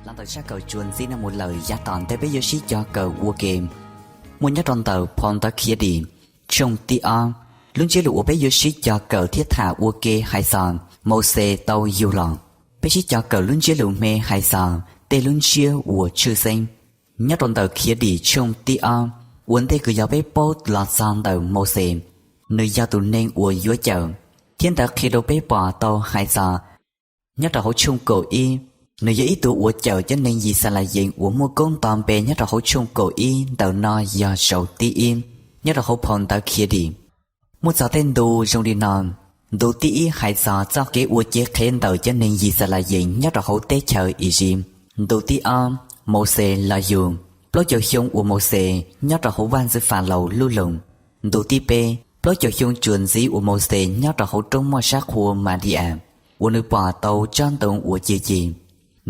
Los ntawm zaj kawm txuas ntxiv no mus lawm yav tom ntej peb yuav sib cog kawm ua ke muaj nyob rau ntawm phau ntawv Khiav Dim tshooj tib ob. Lub ntsiab lus uas peb yuav sib cog kawm thiab tham ua ke hais txog Mauxes tau yug los. Peb sib cog kawm lub ntsiab lus me hais txog tej lub ntsiab uas tshwj xeeb. Nyob rau ntawm Khiav Dim tshooj tib ob, ua ntej kws yog peb paub los txog ntawm Mauxes, nws yog tus neeg uas yuav cawm, thiab ntawd qhia rau peb pom tau hais txog nyob rau hauv tshooj kaum ib, nws yog ib tug uas cawm cov neeg Yixalayees uas muaj koob nto npe nyob rau hauv tshooj kaum ib ntawm no yog zaum tib ib nyob rau hauv phau ntawv Khiav Dim. Muaj txog tej ntu zoo li no: Ntu tib ib hais txog txoj kev ua cev qhev ntawm cov neeg Yixalayees nyob rau hauv teb chaws Iziv. Ntu tib ob, Mauxes los yug. Plaub caug xyoo uas Mauxes nyob rau hauv vaj ntxwv Falaus lub loog. Ntu tib peb, plaub caug xyoo txuas ntxiv uas Mauxes nyob rau hauv roob moj sab qhua Madias uas nws pom tau tsob ntoo uas ci ci.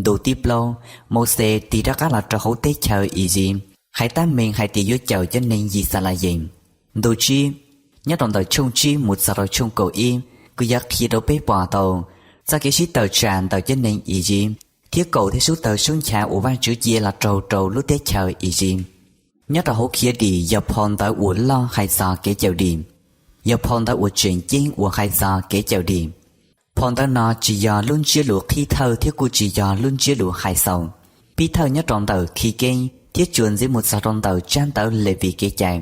Ntu tib plaub, Mauxes tig rov qab los rau hauv teb chaws Iziv, hais tab meeg hais tias yuav cawm cov neeg Yixalayees. Ntu tsib, nyob rau ntawm tshooj tsib mus txog rau tshooj kaum ib, kws yog qhia rau peb pom tau txoj kev sib tawm tsam ntawm cov neeg Iziv thiab kaum tej sub tawg sub ncha uas Vajtswv cia los raug rau lub teb chaws Iziv. Nyob rau hauv Khiav Dim yog phau ntawv uas loj hais txog kev cawm dim, yog phau ntawv uas tseem ceeb uas hais txog kev cawm dim. Phau ntawv no tsis yog lub ntsiab lus qhib thawj thiab kuj tsis yog lub ntsiab lus hais xaus, pib thawj nyob rau ntawm Khi Keb thiab txuas ntxiv mus txog rau ntawm tsab ntawv Levis Kev cai.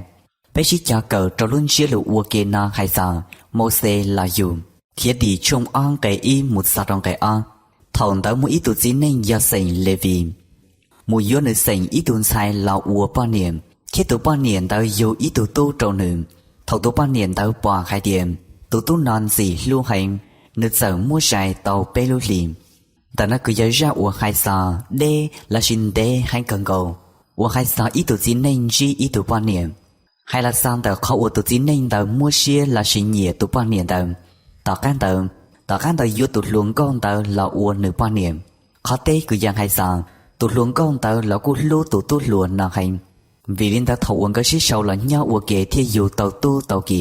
Peb sib cog kawm rau lub ntsiab lus ua ke no hais txog Mauxes los yug. Khiav Dim tshooj ob nqe ib mus txog rau nqe ob. Thaum ntawd muaj ib tug txiv neej yog xeem Levis mus yuav nws xeem ib tug ntxhais los ua poj niam, thiab tus poj niam ntawd yug ib tug tub rau nws. Thaum tus poj niam ntawd pom hais tias tus tub no ntxim hlub heev, nws txawm muab zais tau peb lub hlis. Ntawm no kws yog zaj uas hais txog deb lossis ntev heev kawg nkaus, uas hais txog ib tug txiv neej ntsib ib tug poj niam. Hais los txog ntawm qhov uas tus txiv neej ntawd muab siab lossis nyiam tus poj niam ntawd, tom qab ntawd, tom qab ntawd yuav tus hluas nkauj ntawd los ua nws poj niam. Qhov teb kws yog hais txog tus hluas nkauj ntawd los kuj hlub tus tub hluas no heev, vim li ntawd thaum uas nkawd sib sau los nyob ua ke thiaj yug tau tub tau ki.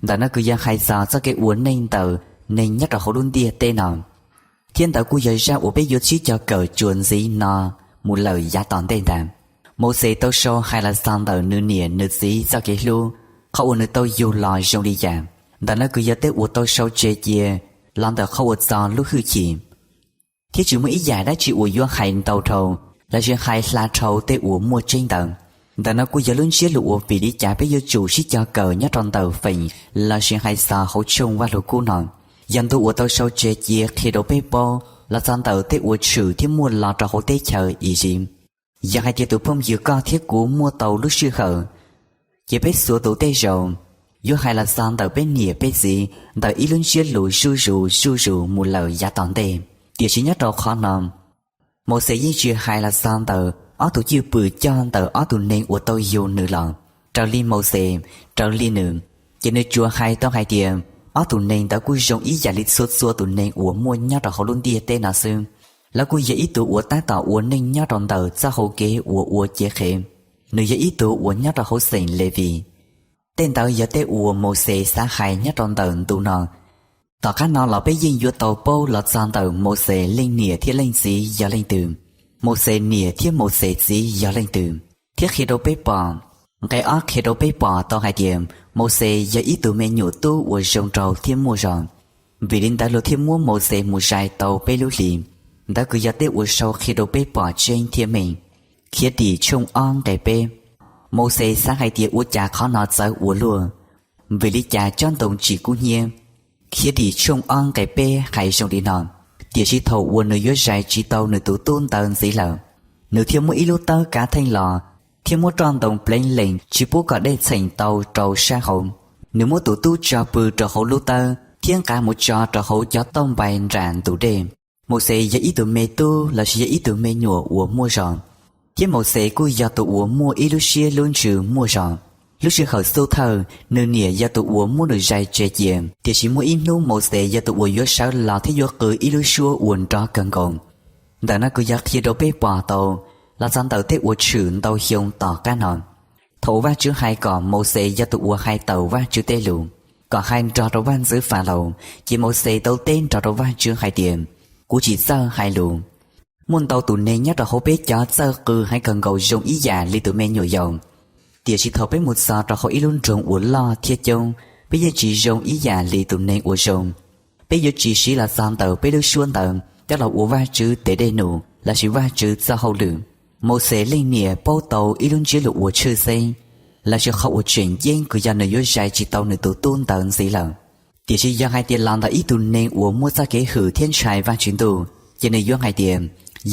Ntawm no kws yog hais txog txoj kev ua neej ntawm neeg nyob rau hauv lub ntiaj teb no. Thiab ntawd kuj yog zaj uas peb yuav sib cog kawm txuas ntxiv no mus lawm yav tom ntej ntag. Mauxes tau sau hais los txog ntawm nws niam nws txiv txoj kev hlub, qhov uas nws tau yug los zoo li cas. Ntawm no kws yog tej uas tau sau tseg cia los ntawm qhov uas txog lub hwj chim, thiab tsis muaj ib yam dab tsi uas yuav hais ntau dhau lossis hais hla dhau tej uas muaj tseeb ntawd. Ntawm no kuj yog lub ntsiab lus uas vim li cas peb yuav tsum sib cog kawm nyob rau ntawm feem lossis hais txog hauv tshooj Vajluskub no. Yog ntu uas tau sau tseg cia qhia rau peb paub los txog ntawm tej uas tshwm thiab muaj los rau hauv teb chaws Iziv. Yog hais tias tus phooj ywg koj thiab kuv muaj tau lub sij hawm, ces peb txhua tus tej zaum yuav hais los txog ntawm peb niam peb txiv ntawm ib lub ntsiab lus zuj zus zuj zus mus lawm yav tom ntej. Tiam sis nyob rau qhov no, Mauxes yeej tsis hais los txog ntawm ob tug cwj pwm coj ntawm ob tug neeg uas tau yug nws los. Raws li Mauxes, raws li nws, ces nws tsuas hais tau hais tias ob tug neeg ntawd kuj zoo ib yam li txhua txhua tus neeg uas muaj nyob rau hauv lub ntiaj teb no xwb. Lawv kuj yog ib tug uas tab tom ua neej nyob rau ntawm txoj hau kev uas ua cev qhev. Nws yog ib tug uas nyob rau hauv xeem Levis. Tej ntawd yog tej uas Mauxes xav hais nyob rau ntawm ntu no. Tom qab no los peb yeej yuav tau paub los txog ntawm Mauxes leej niam thiab leej txiv yog leej twg, Mauxes niam thiab Mauxes txiv yog leej twg, thiab qhia rau peb pom, nqe ob qhia rau peb pom tau hais tias Mauxes yog ib tug me nyuam tub uas zoo nraug thiab muaj zog. Vim li ntawd luag thiaj muab Mauxes mus zais tau peb lub hlis. Ntawd kws yog tej uas sau qhia rau peb pom tseeb thiab meej. Khiav Dim tshooj ob nqe peb, Mauxes xav hais tias ua cas qhov no txawv ua luaj, vim li cas tsob ntoo tsis kub hnyiab. Khiav Dim tshooj ob nqe peb hais zoo li no: Tiam sis thaum uas nws yuav zais tsis tau nws tus tub ntawd ntxiv lawm, nws thiaj muab ib lub tawb kav theej los, thiab muab roj ntoo pleev lees tsis pub kom dej txheem tau rau sab hauv. Nws muab tus tub tso pw rau hauv lub tawb thiab nqa mus tso rau hauv cov tauj npai nram ntug dej. Mauxes yog ib tug me tub lossis yog ib tug me nyuam uas muaj zog, thiab Mauxes kuj yog tus uas muaj ib lub siab lub ntsws muaj zog. Lub sij hawm xub thawj, nws niam yog tus uas muab nws zais tseg cia, tiam sis muaj ib hnub Mauxes yog tus uas yuav sawv los thiab yuav qw ib lub suab uas nrov kawg nkaus. Ntawm no kws yog qhia rau peb pom tau los txog ntawm tej uas tshwm ntau xyoo tom qab no. Thaum uas Vajtswv hais kom Mauxes yog tus uas hais tawm Vajtswv tej lus, kom hais nrog rau vaj ntxwv Falaus, ces Mauxes tau teb nrog rau Vajtswv hais tias, Kuv tsis txawj hais lus. Muaj ntau tus neeg nyob rau hauv peb cov txawj qw heev kawg nkaus zoo ib yam li tus me nyuam yaus, tiam sis thaum peb mus txog rau hauv ib lub nroog uas loj thiab coob, peb yeej tsis zoo ib yam li tus neeg uas zoo. Peb yuav tsis siv los txog ntawm peb lub suab ntawd coj los ua Vajtswv tes dej num lossis Vajtswv txoj hauj lwm. Mauxes leej niam paub tau ib lub ntsiab lus uas tshwj xeeb, lossis qhov uas tseem ceeb kws yog nws yuav zais tsis tau nws tus tub ntawd ntxiv lawm. Tiam sis yog hais tias los ntawm ib tug neeg uas muaj txoj kev hwm thiab ntshai Vajtswv Ntuj, ces nws yuav hais tias: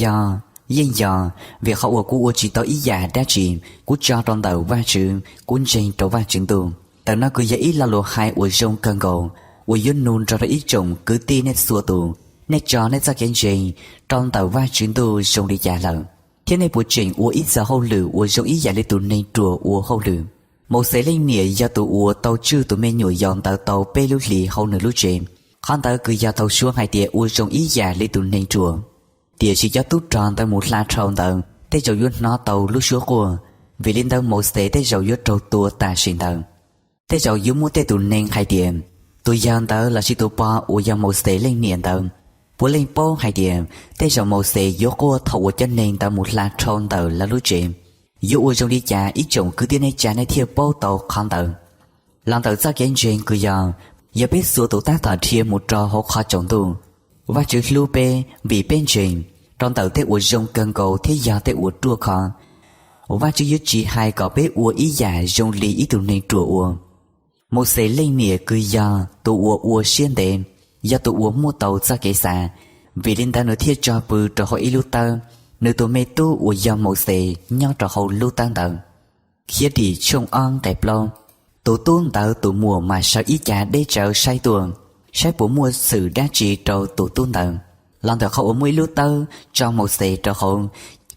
Yog, yeej yog, vim qhov uas kuv ua tsis tau ib yam dab tsi, kuv tso rau ntawm Vajtswv, kuv ntseeg rau Vajtswv Ntuj. Ntawm no kws yog ib lo lus hais uas zoo kawg nkaus, uas yuav nug nrog rau ib tsoom kwv tij nej txhua tus, nej tso nej txoj kev ntseeg rau ntawm Vajtswv Ntuj zoo li cas lawm? Thiab nej puas tseem ua ib txog hauj lwm uas zoo ib yam li tus neeg ruam ua hauj lwm? Mauxes leej niam yog tus uas tau tswj tus me nyuam yaus ntawd tau peb lub hlis hauv nws lub tsev. Qhov ntawd kws yog tau suav hais tias ua zoo ib yam li tus neeg ruam. Tiam sis cov tub rog ntawd mus hla dhau ntawd tej zaum yuav hnov tau lub suab quaj, vim li ntawd Mauxes tej zaum yuav raug tua tam sim ntawd. Tej zaum yuav muaj tej tus neeg hais tias, tus yawg ntawd lossis tus pog uas yog Mauxes leej niam ntawd, puav leej paub hais tias tej zaum Mauxes yuav quaj thaum uas cov neeg ntawd mus hla dhau ntawm lawv lub tsev. Yuav ua zoo li cas ib tsoom kwv tij neej tsa nej thiaj paub tau qhov ntawd? Los ntawm txoj kev ntseeg kws yog, yog peb txhua tus tab tom dhia mus rau hauv qhov tsaus ntuj. Vajtswv hlub peb vim peb ntseeg, rau ntawm tej uas zoo kawg nkaus thiab yog tej uas ruaj khov. Vajtswv yuav tsis hais kom peb ua ib yam zoo li ib tug neeg ruam ua. Mauxes leej niam kws yog tus uas ua siab ntev, yog tus uas muaj tau txoj kev xav, vim li ntawd nws thiaj tso pw rau hauv ib lub tawb, nws tus me tub uas yog Mauxes nyob rau hauv lub tawb ntawd. Khiavdim tshooj ob nqe plaub. Tus tub ntawd tus muam mas sawv ib co deb tsawv saib tuaj, saib puas muaj xwm dab tsi rau tus tub ntawd. Los ntawm qhov uas muaj ib lub tawb tso Mauxes rau hauv,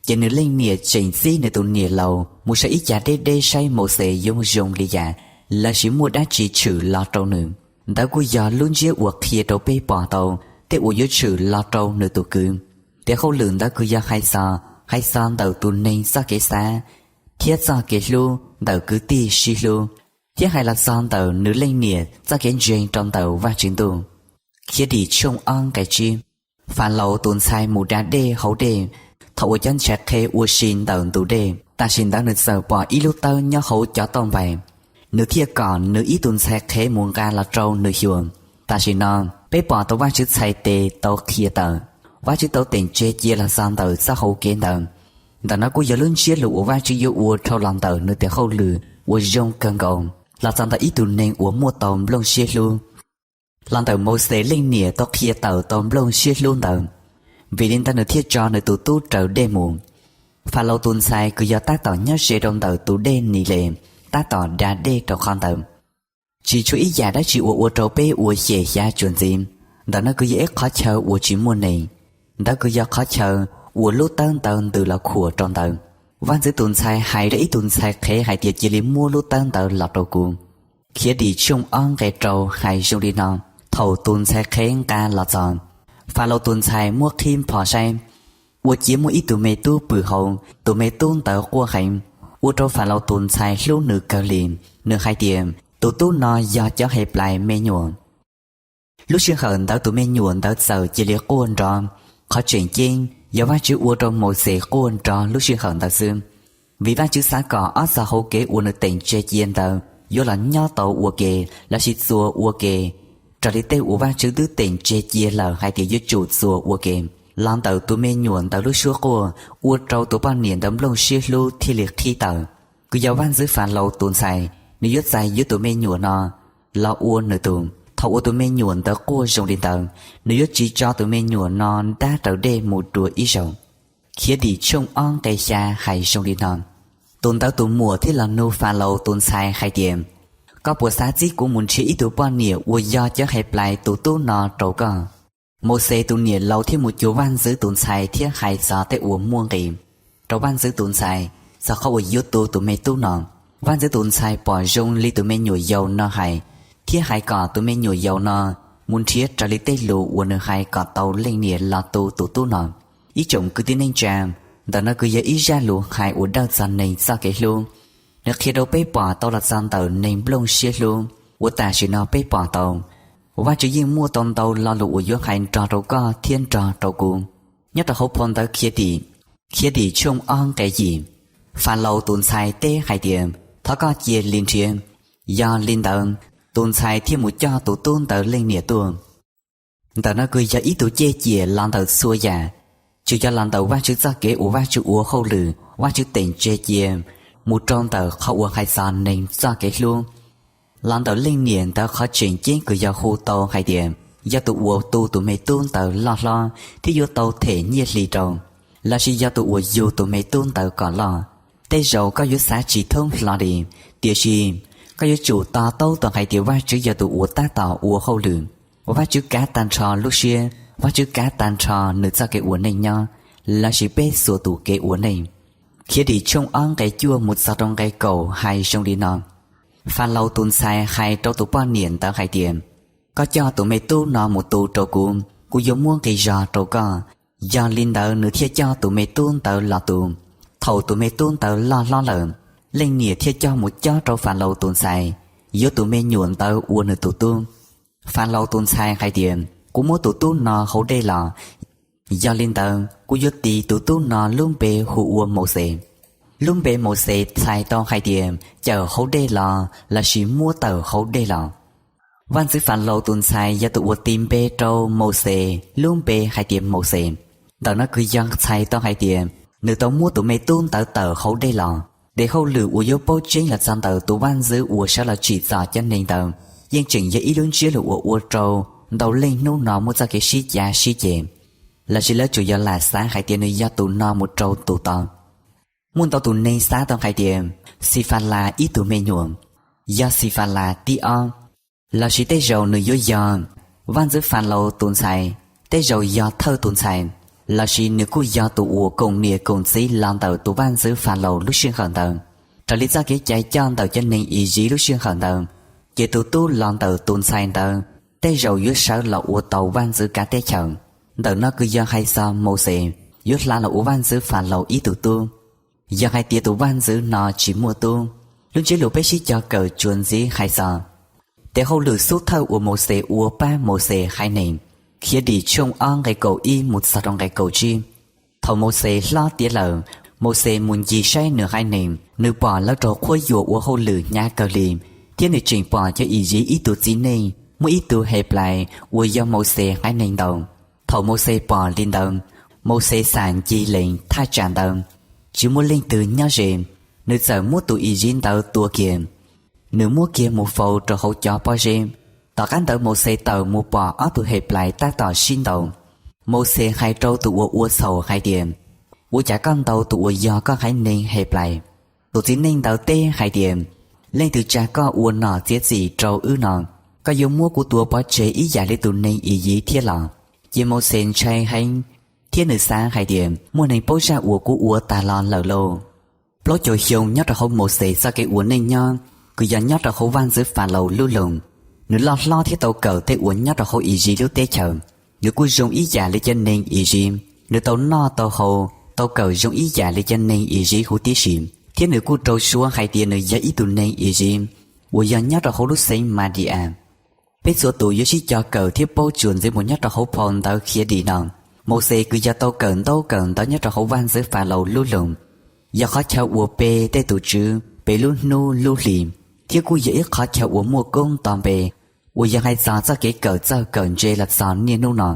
ces nws leej niam tseem txib nws tus niam laus mus sawv ib co deb deb saib Mauxes yuav zoo li cas, lossis muaj dab tsi tshwm los rau nws. Ntawd kuj yog lub ntsiab uas qhia rau peb pom tau tej uas yuav tshwm los rau nws tus kwv. Tes hauj lwm ntawd kws yog hais txog, hais txog ntawm tus neeg txoj kev xav thiab txoj kev hlub ntawm kwv tij sib hlub, thiab hais los txog ntawm nws leej niam txoj kev ntseeg rau ntawm Vajtswv Ntuj. Khiavdim tshooj ob nqe tsib. Falaus tus ntxhais mus da dej hauv dej, thaum uas cov ntxhais qhev ua si ntawm ntug dej, tam sim ntawd nws txawm pom ib lub tawb nyob hauv cov tauj npais, nws thiaj kom nws ib tug ntxhais qhev mus nqa los rau nws xyuas. Tam sim no, peb pom tau Vajtswv txhais tes tau qhia tawm, Vajtswv tau teem tseg cia los txog ntawm txoj hau kev ntawd. Ntawm no kuj yog lub ntsiab lus uas Vajtswv yuav ua dhau los ntawm nws tes hauj lwm uas zoo kawg nkaus los txog ntawm ib tug neeg uas muaj tau nplooj siab hlub. Los ntawm Mauxes leej niam tau qhia tawm tau nplooj siab hlub ntawd, vim li ntawd nws thiaj tso nws tus tub raws dej mus. Falaus tus ntxhais kws yog tab tom nyob ze rau ntawm tus dej Niles tab tom da dej rau qhov ntawd. Tsis tshuav ib yam dab tsi uas ua rau peb ua xyem xyav tsuas ntxiv. Ntawm no kws yog ib qhov chaw uas tsis muaj neeg, ntawd kws yog qhov chaw uas lub tawb ntawd ntws los khuam rau ntawd. Vaj ntxwv tus ntxhais hais rau ib tug ntxhais qhev hais tias cia li muab lub tawb ntawd los rau kuv. Khiavdim tshooj ob nqe rau hais zoo li no: Thaum tus ntxhais qhev nqa los txog, Falaus tus ntxhais muab qhib npho saib, ua ciav muaj ib tug me tub pw hauv, tus me tub ntawd quaj heev, ua rau Falaus tus ntxhais hlub nws kawg li. Nws hais tias, tus tub no yog cov Henplais me nyuam. Lub sij hawm ntawd tus me nyuam ntawd txawm cia li quaj nrov. Qhov tseem ceeb yog Vajtswv ua rau Mauxes quaj nrov lub sij hawm ntawd xwb, vim Vajtswv xav kom ob txoj hau kev uas nws teem tseg cia ntawd yuav los nyob tau ua ke, lossis txuas ua ke raws li tej uas Vajtswv twb teem tseg cia lawm hais tias yuav tsum txuas ua ke. Los ntawm tus me nyuam ntawd lub suab quaj ua rau tus poj niam ntawd nplooj siab hlub thiaj li qhib tawm. Kws yog vaj ntxwv Falaus tus ntxhais, nws yuav txais yuav tus me nyuam no los ua nws tug. Thaum uas tus me nyuam ntawd quaj zoo li ntawd, nws yuav tsis tso tus me nyuam no ntab raws dej mus dua ib zaug. Khiavdim tshooj ob nqe xya hais zoo li no: Tus ntawd tus muam thiaj los nug Falaus tus ntxhais hais tias, koj puas xav txib kuv mus nrhiav ib tug poj niam uas yog cov Henplais tus tub no rau koj? Mauxes tus niam laus thiaj mus cuag vaj ntxwv tus ntxhais thiab hais txog tej uas muaj nqis rau vaj ntxwv tus ntxhais txog qhov uas yuav tu tus me tub no. Vaj ntxwv tus ntxhais pom zoo li tus me nyuam yaus no hais, thiab hais kom tus me nyuam yaus no mus nrhiav raws li tej lus uas nws hais kom tau leej niam los tu tus tub no. Ib tsoom kwv tij neej tsa, ntawm no kws yog ib zaj lus hais uas dawj txog neeg txoj kev hlub. Nws qhia rau peb pom tau los txog ntawm neeg nplooj siab hlub uas tam sim no peb pom tau. Vajtswv yeej muaj tau ntau lo lus uas yuav hais nrog rau koj thiab nrog rau kuv. nyob rau hauv phau ntawv Khiav Dim, Khiav Dim tshooj ob nqe yim. Falaus tus ntxhais teb hais tias, Thov koj cia li nrhiav. Yog li ntawd, tus ntxhais thiaj mus coj tus tub ntawd leej niam tuaj. Ntawm no kws yog ib tug ceg ciam los ntawm txhua yam, tsuas yog los ntawm Vajtswv txoj kev uas Vajtswv ua hauj lwm, Vajtswv teem tseg cia, mus rau ntawm qhov uas hais txog neeg txoj kev hlub. Los ntawm leej niam ntawd qhov tseem ceeb kws yog hu tau hais tias yog tus uas tu tus me tub ntawd loj hlob thiab yuav tau them nyiaj hli rau, lossis yog tus uas yug tus me tub ntawd kom loj. Tej zaum koj yuav xav tsis thoob hlo li, tiam sis koj yuav tsum to taub tau hais tias Vajtswv yog tus uas tab tom ua hauj lwm. Vajtswv kav tag nrho lub siab, Vajtswv kav tag nrho nws txoj kev ua neej nyob, lossis peb txhua tus kev ua neej. Khiav Dim tshooj ob nqe cuaj mus txog rau nqe kaum hais zoo li no: Falaus tus ntxhais hais rau tus poj niam ntawd hais tias, Koj coj tus me tub no mus tu rau kuv, kuv yuav muab nqi zog rau koj. Yog li ntawd nws thiaj coj tus me tub ntawd los tu. Thaum tus me tub ntawd loj hlob lawm, leej niam thiaj coj mus cob rau Falaus tus ntxhais yuav tus me nyuam ntawd ua nws tus tub. Falaus tus ntxhais hais tias, Kuv muab tus tub no haus dej los, yog li ntawd kuv yuav tis tus tub no lub npe hu ua Mauxes. Lub npe Mauxes txhais tau hais tias cawm haus dej los lossis muab tawm haus dej los. Vaj ntxwv Falaus tus ntxhais yog tus uas tis npe rau Mauxes lub npe hais tias Mauxes. Ntawm no kws yog txhais tau hais tias nws tau muab tus me tub ntawd tawm haus dej los. Tes hauj lwm uas yuav paub tseeb los txog ntawm tus vaj ntxwv uas sawv los tsim txom cov neeg ntawd yeej tseem yog ib lub ntsiab lus uas ua rau ntau leej hnub no muaj txoj kev sib cav sib ceg, lossis lawv tsuas yog lam xav hais tias nws yog tus no mus rau tus tod. Muaj ntau tus neeg xav tau hais tias Xiphalas ib tug me nyuam yog Xiphalas tib ob, lossis tej zaum nws yuav yog vaj ntxwv Falaus tus ntxhais, tej zaum yog thawj tus ntxhais, lossis nws kuj yog tus uas koom niam koom txiv los ntawm tus vaj ntxwv Falaus lub sij hawm ntawd. Raws li txoj kev cai coj ntawm cov neeg Iziv lub sij hawm ntawd, ces tus tub los ntawm tus ntxhais ntawd tej zaum yuav sawv los ua tau vaj ntxwv kav teb chaws. Ntawm no kws yog hais txog Mauxes yuav hla los ua vaj ntxwv Falaus ib tug tub, yog hais tias tus vaj ntxwv no tsis muaj tub. Lub ntsiab lus peb sib cog kawm tsuas ntxiv hais txog tes hauj lwm xub thawj uas Mauxes ua pab Mauxes haiv neeg, Khiav Dim tshooj ob nqe kaum ib mus txog rau nqe kaum tsib. Thaum Mauxes hlob tiav lawm, Mauxes mus ncig saib nws haiv neeg, nws pom lawv raug qhuab yuam ua hauj lwm hnyav kawg li, thiab nws tseem pom cov Iziv ib tug txiv neej muaj ib tug Henplais uas yog Mauxes haiv neeg ntaus. Thaum Mauxes pom li ntawd, Mauxes xam ncig lees thaj tsam ntawd, tsis muaj leej twg nyob ze, nws txawm muab tus Iziv ntawd tua kiag, nws muab kiag mus faus rau hauv cov pob zeb. Tom qab ntawd Mauxes tawm mus pom ob tug Henplais tab tom sib ntaus. Mauxes hais rau tus uas ua txhaum hais tias, Ua cas koj ntaus tus uas yog koj haiv neeg Henplais? Tus txiv neej ntawd teb hais tias, Leej twg tsa koj ua nom txiav txim rau wb no? Koj yuav muab kuv tua pov tseg ib yam li tus neeg Iziv thiab los? Ces Mauxes ntshai heev, thiab nws xav hais tias, Muaj neeg paub zaj uas kuv ua tas los lawm lauj! Plaub caug xyoo nyob rau hauv Mauxes txoj kev ua neej nyob, kws yog nyob rau hauv vaj ntxwv Falaus lub loog, nws loj hlob thiab tau kawm tej uas nyob rau hauv Iziv lub teb chaws. Nws kuj zoo ib yam li cov neeg Iziv, nws tau noj tau haus, tau kawm zoo ib yam li cov neeg Iziv huv tib si, thiab nws kuj rau suav hais tias nws yog ib tug neeg Iziv uas yog nyob rau hauv lub xeev Madi-as. Peb txhua tus yuav sib cog kawm thiab paub tsuas ntxiv mus nyob rau hauv phau ntawv Khiav Dim no. Mauxes kws yog tau kawm ntaub kawm ntawv nyob rau hauv vaj ntxwv Falaus lub loog, yog qhov chaw uas pe tej tus tswv, pe lub hnub lub hli, thiab kuj yog ib qhov chaw uas muaj koob nto npe, uas yog hais txog txoj kev kawm txawj kawm ntse los txog niaj hnub no.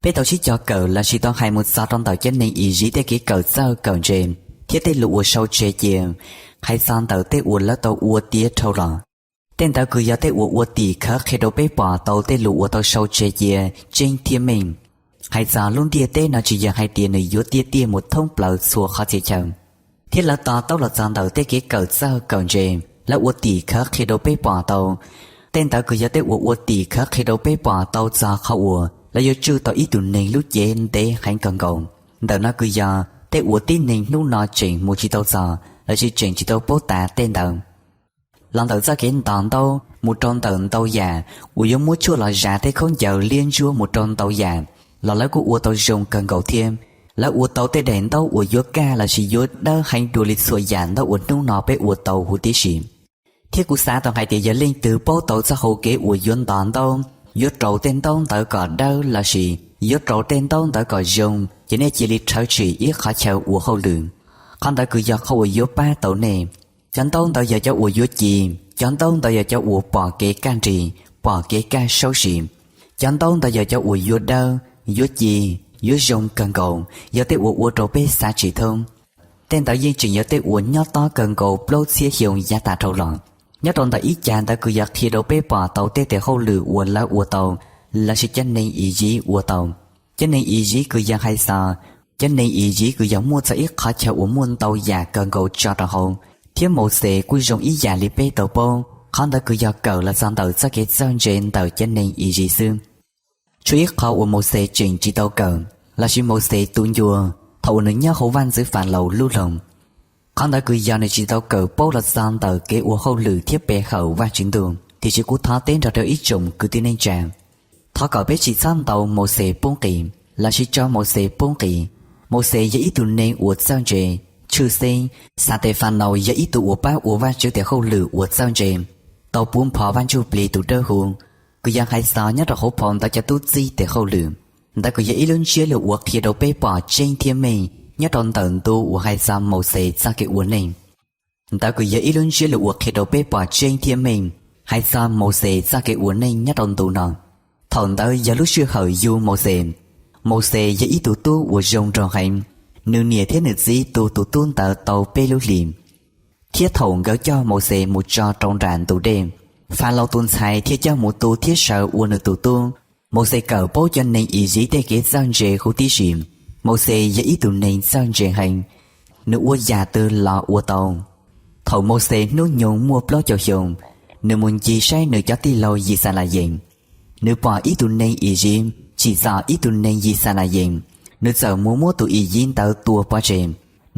Peb tau sib cog kawm lossis tau hais mus txog rau ntawm cov neeg Iziv tej kev kawm txawj kawm ntse thiab tej lus uas sau tseg cia, hais txog ntawm tej uas lawv tau ua tiav dhau los. Tej ntawd kws yog tej uas ua tim khawv qhia rau peb pom tau tej lus uas tau sau tseg cia tseeb thiab meej. Hais txog lub ntiaj teb no tsis yog hais tias nws yuav tiaj tiaj mus thoob plaws txhua qhov txhia chaw, thiab lawv to taub los txog ntawm tej kev kawm txawj kawm ntse, lawv ua tim khawv qhia rau peb pom tau. Tej ntawd kws yog tej uas ua tim khawv qhia rau peb pom tau txog qhov uas lawv yuav tswj tau ib tug neeg lub cev ntev heev kawg nkaus. Ntawm no kws yog tej uas tib neeg hnub no tseem mus tsis tau txog lossis tseem tsis tau paub tas tej ntawd. Los ntawm txoj kev ntos ntaub mus rau ntawm ntau yam uas yuav muab tshuaj los zas tej khaub ncaws liab ntsuab mus rau ntau yam, los lawv kuj ua tau zoo kawg nkaus thiab. Lawv ua tau tej daim ntaub uas yuav kaj lossis yuav dawb heev dua li txhua yam ntaub uas hnub no peb ua tau huv tib si. Thiab kuv xav tau hais tias yog leej twg paub tau txoj hau kev uas yuav ntos ntaub, yuav rau tej ntaub ntawd kom dawb lossis Yuav rau tej ntaub ntawd kom zoo, ces nej cia li rhawv tsim ib qhov chaw ua hauj lwm. Qhov ntawd kws yog qhov uas yuav pab tau nej. Cov ntaub ntawd yog cov uas yuav ci, cov ntaub ntawd yog cov uas pom kev kaj nrig, pom kev kaj saub sim. Cov ntaub ntawd yog cov uas yuav dawb, yuav ci, yuav zoo kawg nkaus, yog tej uas ua rau peb xav tsis thoob. Tej ntawd yeej tseem yog tej uas nyob tob kawg nkaus plaub txhiab xyoo yav tas dhau los. Nyob rau ntawm ib cag ntawd kws yog qhia rau peb pom tau tej tes hauj lwm uas lawv ua tau, lossis cov neeg Iziv ua tau. Cov neeg Iziv kws yog Hais Xos, cov neeg Iziv kws yog muaj txog ib qhov chaw uas muaj ntau yam kawg nkaus tso rau hauv, thiab Mauxes kuj zoo ib yam li peb tau paub, qhov ntawd kws yog kawm los txog ntawm txoj kev txawj ntse ntawm cov neeg Iziv xwb. Tshuav ib qhov uas Mauxes tseem tsis tau kawm, lossis Mauxes tu ncua, thaum uas nws nyob hauv vaj ntxwv Falaus lub loog. Qhov ntawd kws yog nws tsis tau kawm paub los txog ntawm kev ua hauj lwm thiab pe hawm Vajtswv ntuj. Tiam sis kuv thov teb nrog rau ib tsoom kwv tij neej tsa, thov kom peb tsis txhob ntaus Mauxes poob qis, lossis tso Mauxes poob qis. Mauxes yog ib tug neeg uas txawj ntse, tshwj xeeb, Xatefanaus yog ib tug uas pab ua Vajtswv tes hauj lwm uas txawj ntse, tau puv npo Vaj Ntsujplig tus Dawbhuv, kws yog Hais Xos nyob rau hauv phau ntawv cov tub txib tes hauj lwm. Ntawd kws yog ib lub ntsiab lus uas qhia rau peb pom tseeb thiab meej nyob rau ntawm ntu uas Hais Xos Mauxes txoj kev ua neej. Ntawd kws yog ib lub ntsiab lus uas qhia rau peb pom tseeb thiab meej Hais Xos Mauxes txoj kev ua neej nyob rau ntu no. Thaum ntawd yog lub sij hawm yug Mauxes. Mauxes yog ib tug tub uas zoo nraug heev. Nws niam thiab nws txiv tu tus tub ntawd tau peb lub hlis, thiab thaum nkawd coj Mauxes mus tso rau nram ntug dej, Falaus tus ntxhais thiaj coj mus tu thiab saws ua nws tus tub. Mauxes kawm paub cov neeg Iziv tej kev txawj ntse huv tib si. Mauxes yog ib tug neeg txawj ntse heev, nws ua yam twg los ua tau. Thaum Mauxes hnub nyoog muaj plaub caug xyoo, nws mus ncig saib nws cov tij laug Yixalayees. Nws pom ib tug neeg Iziv tsim txom ib tug neeg Yixalayees, nws txawm mus muab tus Iziv ntawd tua pov tseg.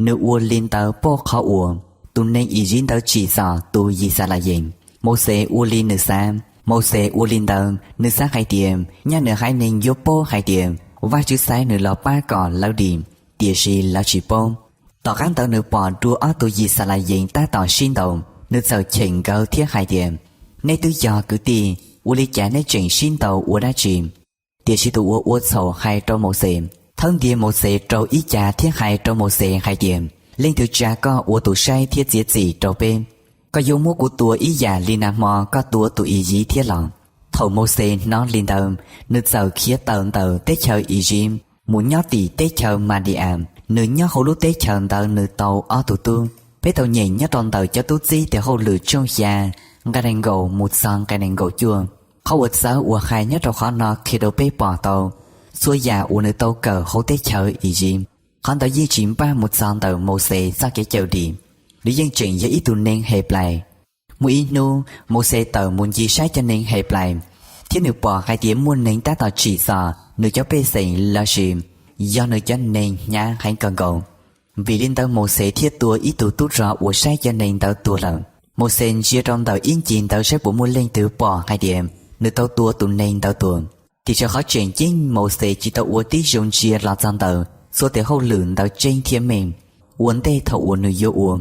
Nws ua li ntawd pauj qhov uas tus neeg Iziv ntawd tsim txom tus Yixalayees. Mauxes ua li nws xav. Mauxes ua li ntawd, nws xav hais tias nyaj nws haiv neeg yuav paub hais tias Vajtswv xaiv nws los pab kom lawv dim, tiam sis lawv tsis paub. Tom qab ntawd nws pom dua ob tug Yixalayees tab tom sib ntaus, nws txawm cheem nkawd thiab hais tias, Nej twb yog kwv tij, ua li cas nej tseem sib ntaus ua dab tsi? Tiam sis tus uas ua txhaum hais rau Mauxes. Thawb ntiag Mauxes rau ib cag thiab hais rau Mauxes hais tias, Leej twg tsa koj ua tus saib thiab txiav txim rau peb? Koj yuav muab kuv tua ib yam li nag hmo koj tua tus Iziv thiab los? Thaum Mauxes hnov li ntawd, nws txawm khiav tawm ntawm teb chaws Iziv mus nyob tim teb chaws Madias. Nws nyob hauv lub teb chaws ntawd nws tau ob tug tub. Peb tau nyeem nyob rau ntawm cov tub txib tes hauj lwm tshooj xya, nqe nees nkaum mus txog nqe nees nkaum cuaj. Qhov uas txawv uas hais nyob rau qhov no qhia rau peb pom tau txhua yam uas nws tau kawm hauv teb chaws Iziv. Qhov ntawd yeej tsis npaj mus txog ntawm Mauxes txoj kev cawm dim. Nws yeej tseem yog ib tug neeg Henplais. Muaj ib hnub Mauxes tawm mus ncig saib cov neeg Henplais, thiab nws pom hais tias muaj neeg tab tom tsim txom nws cov pej xeem lossis yog nws cov neeg hnyav heev kawg nkaus. Vim li ntawd Mauxes thiaj tua ib tug tub rog uas saib cov neeg ntawd tuag lawm. Mauxes ntsia rau ntawm ib ncig ntawd saib puas muaj leej twg pom hais tias nws tau tua tus neeg ntawd tuag. Tiam sis qhov tseem ceeb Mauxes tsis tau ua tib zoo ntsia los txog ntawm txhua tes hauj lwm ntawd tseeb thiab meej ua ntej thaum uas nws yuav ua.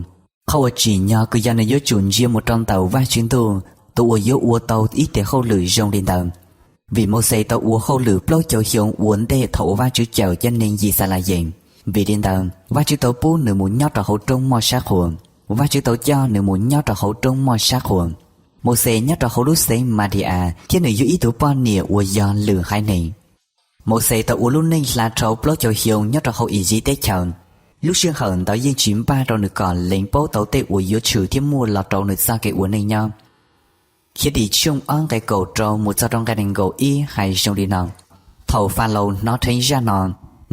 Qhov uas tsim nyog kws yog nws yuav tsum ntsia mus rau ntawm Vajtswv ntuj, tus uas yuav ua tau ib tes hauj lwm zoo li ntawd. Vim Mauxes tau ua hauj lwm plaub caug xyoo ua ntej thaum uas Vajtswv cawm cov neeg Yixalayees, vim li ntawd Vajtswv tau pub nws mus nyob rau hauv roob moj sab qhua. Vajtswv tau coj nws mus nyob rau hauv roob moj sab qhua. Mauxes nyob rau hauv lub xeev Madias thiab nws yug ib tug poj niam uas yog lwm haiv neeg. Mauxes tau ua lub neej hla dhau plaub caug xyoo nyob rau hauv Iziv teb chaws. Lub sij hawm ntawd yeej tsis npaj rau nws kom lees paub tau tej uas yuav tshwm thiab muaj los rau nws txoj kev ua neej nyob. Khiavdim tshooj ob nqe kaum rau mus txog rau nqe nees nkaum ib hais zoo li no: Thaum Falaus hnov dheev zaj no,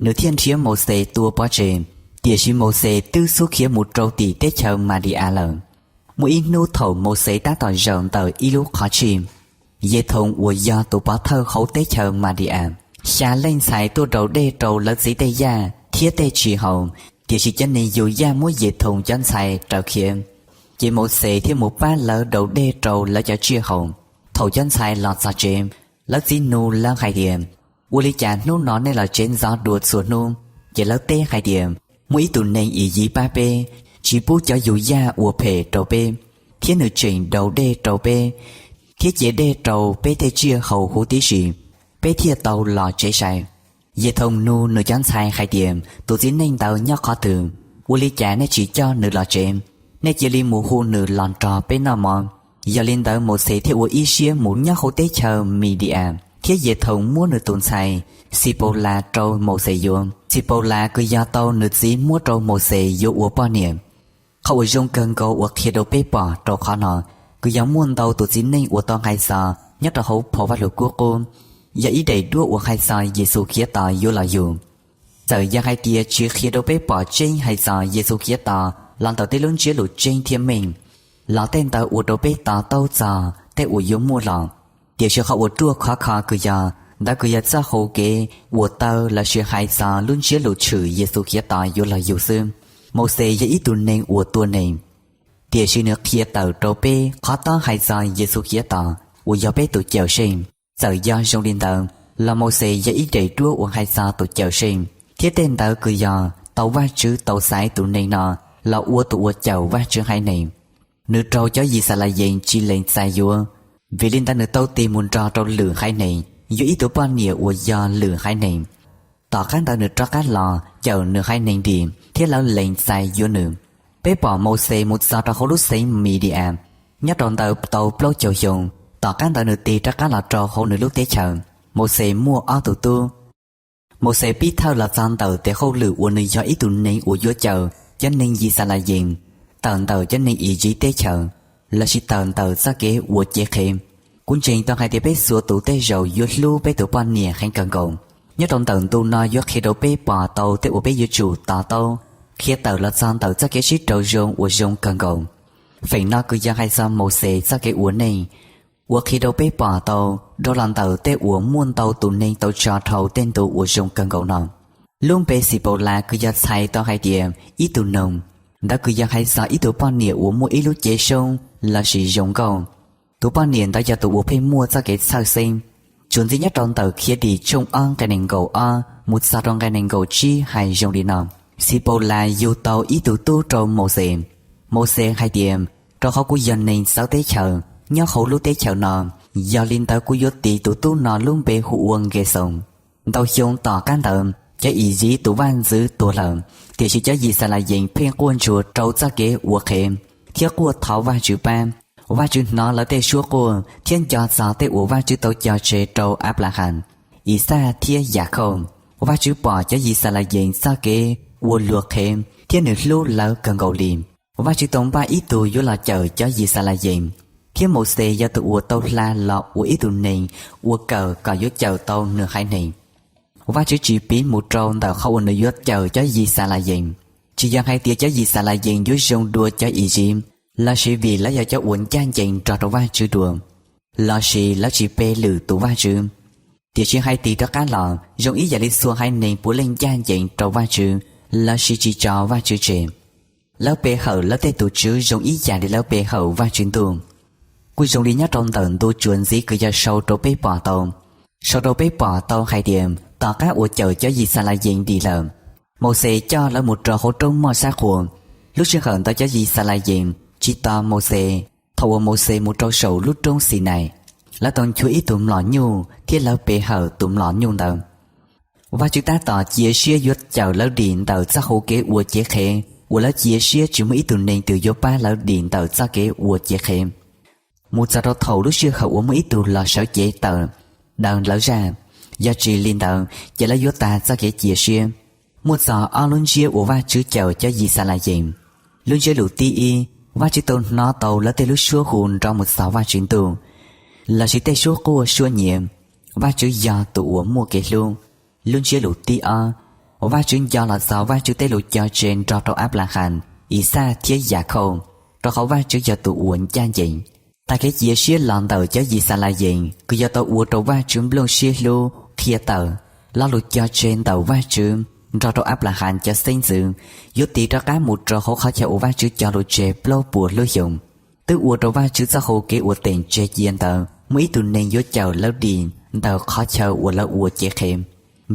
nws thiaj nrhiav Mauxes tua pov tseg, tiam sis Mauxes twb xub khiav mus rau tim teb chaws Madias lawm. Muaj ib hnub thaum Mauxes tab tom zaum ntawm ib lub qhov tshij, Yethoos uas yog tus pov thawj hauv teb chaws Madias, xya leej ntxhais tuaj daus dej rau lawv txiv tej yaj thiab tej tshis haus, tiam sis cov neeg Yuyas muab Yethoos cov ntxhais raws khiav. Ces Mauxes thiaj mus pab lawv daus dej rau lawv cov tsiaj haus. Thaum cov ntxhais los txog tsev, lawv txiv nug lawv hais tias, Ua li cas hnub no nej los tsev ntxov dua txhua hnub? Ces lawv teb hais tias, Muaj ib tug neeg Iziv pab peb, tsis pub cov Yuyas ua phem rau peb, thiab nws tseem daus dej rau peb thiab cia dej rau peb tej tsiaj haus huv tib si, peb thiaj tau los tsev sai. Yethoos nug nws cov ntxhais hais tias, Tus txiv neej ntawd nyob qhov twg? Ua li cas nej tsis coj nws los tsev? Nej cia li mus hu nws los nrog peb noj mov. Yog li ntawd, Mauxes thiaj ua ib siab mus nyob hauv teb chaws Midias, thiab Yethoos muab nws tus ntxhais Xipaulas rau Mauxes yuav. Xipaulas kws yog tau nws txiv muab rau Mauxes yuav ua poj niam. Qhov uas zoo kawg nkaus uas qhia rau peb pom rau qhov no, kws yog muaj ntau tus txiv neej uas tau nqai txog nyob rau hauv phau Vajluskub Qub, yog ib daim duab uas nqai txog Yexus Khetos yuav los yug. Txawm yog hais tias tsis qhia rau peb pom tseeb hais txog Yexus Khetos los ntawm tej lub ntsiab lus tseeb thiab meej, los tej ntawd ua rau peb to taub txog tej uas yuav muaj los. Tiam sis qhov uas ruaj khov kho kws yog, ntawd kws yog txoj hau kev uas taw lossis hais txog lub ntsiab lus tshwm Yexus Khetos yuav los yug xwb. Mauxes yog ib tug neeg uas tua neeg, tiam sis nws qhia tawm rau peb qhov tob hais txog Yexus Khetos uas yog peb tus Cawmseej. Txawm yog zoo li ntawd, los Mauxes yog ib daim duab uas nqai txog tus Cawmseej, thiab tej ntawd kws yog tau Vajtswv tau xaiv tus neeg no los ua tus uas cawm Vajtswv haiv neeg. Nws raug cov Yixalayees tsis lees txais yuav, vim li ntawd nws tau tig mus nrog rau lwm haiv neeg, yuav ib tug poj niam uas yog lwm haiv neeg. Tom qab ntawd nws rov qab los cawm nws haiv neeg dim thiab lawv lees txais yuav nws. Peb pom Mauxes mus txog rau hauv lub xeev Midias, nyob rau ntawd tau plaub caug xyoo, tom qab ntawd nws tig rov qab los rau hauv nws lub teb chaws. Mauxes muaj ob tug tub. Mauxes pib thawj los txog ntawm tes hauj lwm uas nws yog ib tug neeg uas yuav cawm cov neeg Yixalayees tawm ntawm cov neeg Iziv teb chaws, lossis tawm ntawm txoj kev ua cev qhev. Kuv ntseeg tau hais tias peb txhua tus tej zaum yuav hlub peb tus poj niam heev kawg nkaus. Nyob rau ntawm ntu no yuav qhia rau peb pom tau tej uas peb yuav tsum to taub, qhia tawm los txog ntawm txoj kev sib raug zoo uas zoo kawg nkaus. Feem no kws yog hais txog Mauxes txoj kev ua neej, uas qhia rau peb pom tau dhau los ntawm tej uas muaj ntau tus neeg tau tso dhau tej ntu uas zoo kawg nkaus no. Lub npe Xipaulas kws yog txhais tau hais tias ib tug noog, ntawd kws yog hais txog ib tug poj niam uas muaj ib lub cev soob lossis zoo nkauj. Tus poj niam ntawd yog tus uas pheej muaj txoj kev txhawj xeeb. Tsuas ntxiv nyob rau ntawm Khiav Dim tshooj ob nqe nees nkaum ob mus txog rau nqe nees nkaum tsib hais zoo li no: Xipaulas yug tau ib tug tub rau Mauxes. Mauxes hais tias, Rau qhov kuv yog neeg txawv teb chaws nyob hauv lub teb chaws no, yog li ntawd kuv yuav tis tus tub no lub npe hu ua Nkeexoos. Ntau xyoo tom qab ntawd, cov Iziv tus vaj ntxwv tuag lawm, tiam sis cov Yixalayees pheej quaj ntsuag rau txoj kev ua qhev thiab quaj thov Vajtswv pab. Vajtswv hnov lawv tej suab quaj thiab nco txog tej uas Vajtswv tau cog tseg rau Anplahas, Ixaj thiab Yakhauj. Vajtswv pom cov Yixalayees txoj kev ua luag qhev thiab Nws hlub lawv kawg nkaus li. Vajtswv tau npaj ib tug yuav los cawm cov Yixalayees, thiab Mauxes yog tus uas tau hla los ua ib tug neeg uas kawm kom yuav cawm tau Nws haiv neeg. Vajtswv tsis piv mus rau ntawm qhov uas Nws yuav cawm cov Yixalayees, tsis yog hais tias cov Yixalayees yuav zoo dua cov Iziv, lossis vim lawv yog cov uas ncaj ncees nrog rau Vajtswv dua, lossis lawv tsis pe lwm tus vaj tswv, tiam sis hais tig rov qab los zoo ib yam li txhua haiv neeg puav leej ncaj ncees rau Vajtswv lossis tsis tso Vajtswv tseg. Lawv pe hawm lawv tej tus tswv zoo ib yam li lawv pe hawm Vajtswv Ntuj. Kuj zoo li nyob rau ntawm ntu tsuas ntxiv kws yog sau rau peb pom tau, sau rau peb pom tau hais tias tom qab uas cawm cov Yixalayees dim lawm, Mauxes coj lawv mus rau hauv roob moj sab qhua. Lub sij hawm ntawd cov Yixalayees tsis tos Mauxes. Thaum uas Mauxes mus rau saum lub roob Xinais, lawv tau nchuav ib tug mlom nyuj thiab lawv pe hawm tus mlom nyuj ntawd. Vajtswv tab tom cia siab yuav cawm lawv dim ntawm txoj hau kev ua cev qhev uas lawv cia siab tsis muaj ib tug neeg twg yuav pab lawv dim ntawm txoj kev ua cev qhev, mus txog rau thaum lub sij hawm uas muaj ib tug los sawv cev tawm daws lawv zaj, yog tsis li ntawd ces lawv yuav tag txoj kev cia siab. Muaj txog ob lub ntsiab uas Vajtswv cawm cov Yixalayees. Lub ntsiab lus thib ib, Vajtswv tau hnov tau lawv tej lub suab hu nrov mus txog Vajtswv Ntuj, lossis tej suab quaj suab nyiav. Vajtswv yog tus uas muaj kev hlub. Lub ntsiab lus thib ob, Vajtswv nco los txog Vajtswv tej lus cog tseg nrog rau Anplahas, Ixaj thiab Yakhauj, rau qhov Vajtswv yog tus uas ncaj ncees. Tag kev cia siab los ntawm cov Yixalayees kws yog tau ua rau Vajtswv nplooj siab hlub qhia tawm lo lus cog tseg ntawm Vajtswv nrog rau Anplahas cov xeeb ntxwv yuav tig rov qab mus rau hauv qhov chaw uas Vajtswv cog lus tseg plaub puas lub xyoos, twb ua rau Vajtswv txoj hau kev uas teem tseg cia ntawd muaj ib tug neeg yuav cawm lawv dim ntawm qhov chaw uas lawv ua cev qhev.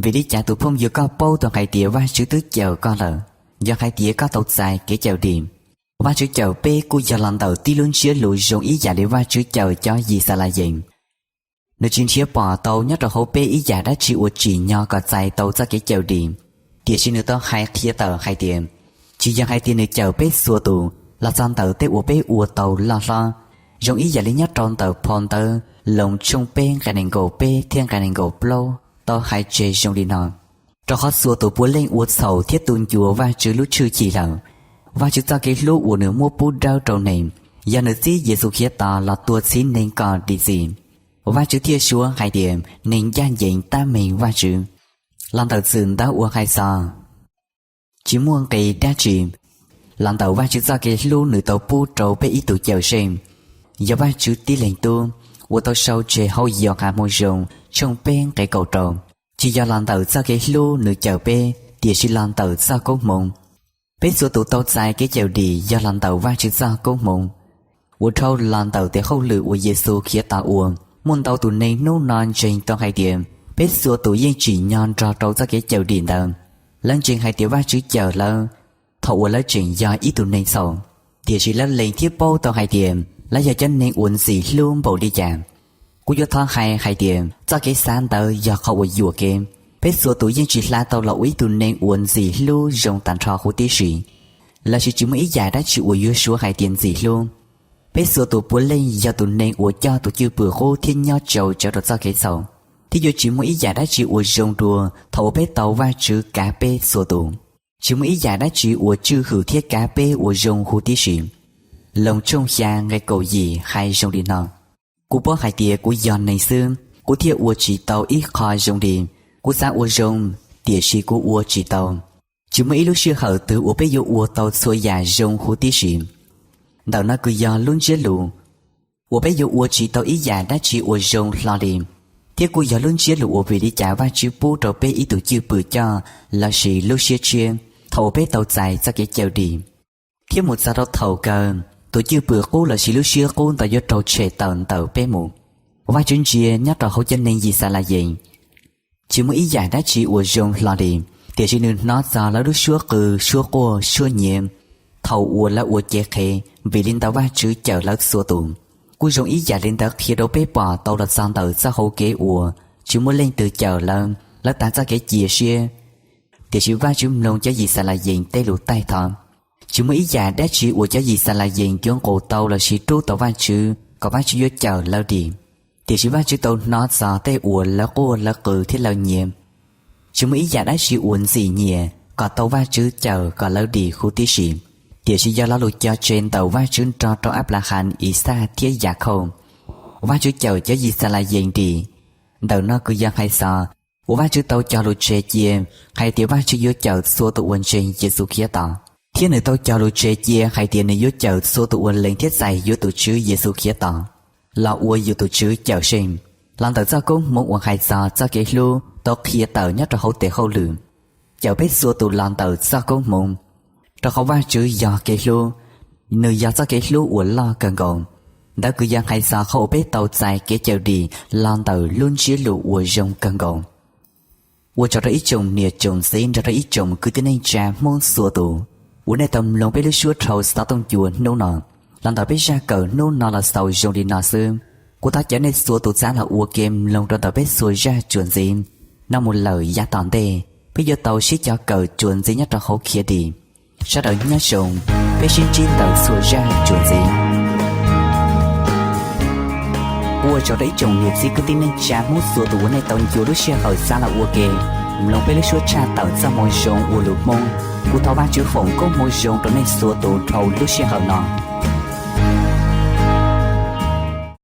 Vim li cas tus phooj ywg koj paub tau hais tias Vajtswv twb cawm koj lawm, yog hais tias koj tau txais kev cawm dim? Vajtswv cawm peb kuj yog los ntawm tib lub ntsiab lus zoo ib yam li Vajtswv cawm cov Yixalayees. Nws tsis nrhiav pom tau nyob rau hauv peb ib yam dab tsi uas tsim nyog kom txais tau txoj kev cawm dim, tiam sis nws tau hais qhia tawm hais tias, tsis yog hais tias nws cawm peb txhua tus los txog ntawm tej uas peb ua tau loj hlob, zoo ib yam li nyob rau ntawm phau ntawv Loos tshooj peb nqe nees nkaum peb thiab nqe nees nkaum plaub tau hais tseg zoo li no: Rau qhov txhua tus puav leej ua txhaum thiab tu ncua Vajtswv lub tshwj chim lawm. Vajtswv txoj kev hlub uas nws muab pub dawb rau neeg, yog nws txib Yexus Khetos los tuag txhiv neeg kom dim txim, Vajtswv thiaj suav hais tias neeg ncaj ncees tab meeg Vajtswv. Los ntawm txwm ntawv uas hais txog tsis muaj nqis dab tsi, los ntawm Vajtswv txoj kev hlub nws tau pub rau peb ib tug Cawmseej, yog Vajtswv tib leeg Tub, uas tau sau tseg hauv Yauhas Moo Zoo tshooj peb nqe kaum rau, tsis yog los ntawm txoj kev hlub nws cawm peb, tiam sis los ntawm txoj koob hmoov. Peb txhua tus tau txais kev cawm dim yog los ntawm Vajtswv txoj koob hmoov, uas dhau los ntawm tes hauj lwm uas Yexus Khetos ua. Muaj ntau tus neeg hnub no ntseeg tau hais tias peb txhua tus yeej tsim nyog nrog rau txoj kev cawm dim ntawd. Lawv ntseeg hais tias Vajtswv cawm lawv thaum uas lawv tseem yog ib tug neeg txhaum, tiam sis lawv lees thiab paub tau hais tias lawv yog cov neeg uas ntxim hlub npaum li cas. Kuv yuav thov hais hais tias txoj kev xav ntawd yog qhov uas yuam kev. Peb txhua tus yeej tsis hla tau los ua ib tug neeg uas ntxim hlub zoo tag nrho huv tib si, lossis tsis muaj ib yam dab tsi uas yuav suav hais tias ntxim hlub. Peb txhua tus puav leej yog tus neeg uas coj tus cwj pwm qub thiab nyob tsau tsawv rau txoj kev txhaum, thiab yuav tsis muaj ib yam dab tsi uas zoo dua thaum uas peb tau Vajtswv kav peb txhua tus. Tsis muaj ib yam dab tsi uas tswj hwm thiab kav peb ua zoo huv tib si. Loos tshooj xya nqe kaum yim hais zoo li no: Kuv paub hais tias kuv yog neeg xwb, kuv thiaj ua tsis tau ib qho zoo li. Kuv xav ua zoo, tiam sis kuv ua tsis tau. Tsis muaj ib lub sij hawm twg uas peb yuav ua tau txhua yam zoo huv tib si. Ntawm no kws yog lub ntsiab lus uas peb yuav ua tsis tau ib yam dab tsi uas zoo hlo li, thiab kuj yog lub ntsiab lus uas vim li cas Vajtswv pub rau peb ib tug cwj pwm coj lossis lub siab tshiab thaum uas peb tau txais txoj kev cawm dim. Thiab mus txog rau thaum kawg, tus cwj pwm qub lossis lub siab qub ntawd yuav raug tshem tawm ntawm peb mus. Vajtswv ntsia nyob rau hauv cov neeg Yixalayees, tsis muaj ib yam dab tsi uas zoo hlo li, tiam sis nws hnov txog lawv lub suab qw, suab quaj, suab nyiav thaum uas lawv ua cev qhev. Vim li ntawd Vajtswv cawm lawv txhua tus. Kuj zoo ib yam li ntawd qhia rau peb pom tau los txog ntawm txoj hau kev uas tsis muaj leej twg cawm lawv, lawv tas txoj kev cia siab, tiam sis Vajtswv mloog cov Yixalayees tej lus taij thov. Tsis muaj ib yam dab tsi uas cov Yixalayees yuav nqus tau lossis rub tau Vajtswv kom Vajtswv yuav cawm lawv dim, tiam sis Vajtswv tau hnov txog tej uas lawv quaj lawv qw thiab lawv nyiav. Tsis muaj ib yam dab tsi uas ntxim nyiam kom tau Vajtswv cawm kom lawv dim huv tib si, tiam sis yog lo lus cog tseg ntawm Vajtswv nrog rau Anplahas, Ixaj thiab Yakhauj. Vajtswv cawm cov Yixalayees dim. Ntawm no kws yog hais txog uas Vajtswv tau cog lus tseg cia hais tias Vajtswv yuav cawm txhua tus uas ntseeg Yexus Khetos, thiab nws tau cog lus tseg cia hais tias nws yuav cawm txhua tus uas lees thiab txais yuav tus Tswv Yexus Khetos los ua yus tus Tswv Cawmseej. Los ntawm txoj koob hmoov uas hais txog txoj kev hlub tau qhia tawm nyob rau hauv tes hauj lwm, cawm peb txhua tus los ntawm txoj koob hmoov. Rau qhov Vajtswv yog kev hlub, nws yog txoj kev hlub uas loj kawg nkaus. Ntawd kws yog hais txog qhov uas peb tau txais kev cawm dim los ntawm lub ntsiab lus uas zoo kawg nkaus. Ua tsaug rau ib tsoom niam tsoom txiv nrog rau ib tsoom kwv tij neej tsa Hmoob txhua tus uas nej tau mloog peb lub suab dhau xov tooj cua hnub no. Los ntawm peb zaj kawm hnub no los xaus zoo li no xwb. Kuv thov caw nej txhua tus txav los ua ke mloog rau ntawm peb txhua zaj tsuas ntxiv. No mus lawm yav tom ntej peb yuav tau sib cog kawm tsuas ntxiv nyob rau hauv Khiav Dim. Sawv daws nyob zoo, peb sib ntsib ntawm txhua zaj tsuas ntxiv. Ua tsaug rau ib tsoom niam txiv kwv tij neej tsa Hmoob txhua tus uas nej tau ncua lub sij hawm txav los ua ke mloog peb lub suab tshaj tawm txoj moo zoo ua lus Hmoob. Kuv thov Vajtswv foom koob hmoov zoo rau nej txhua tus dhau lub sij hawm no.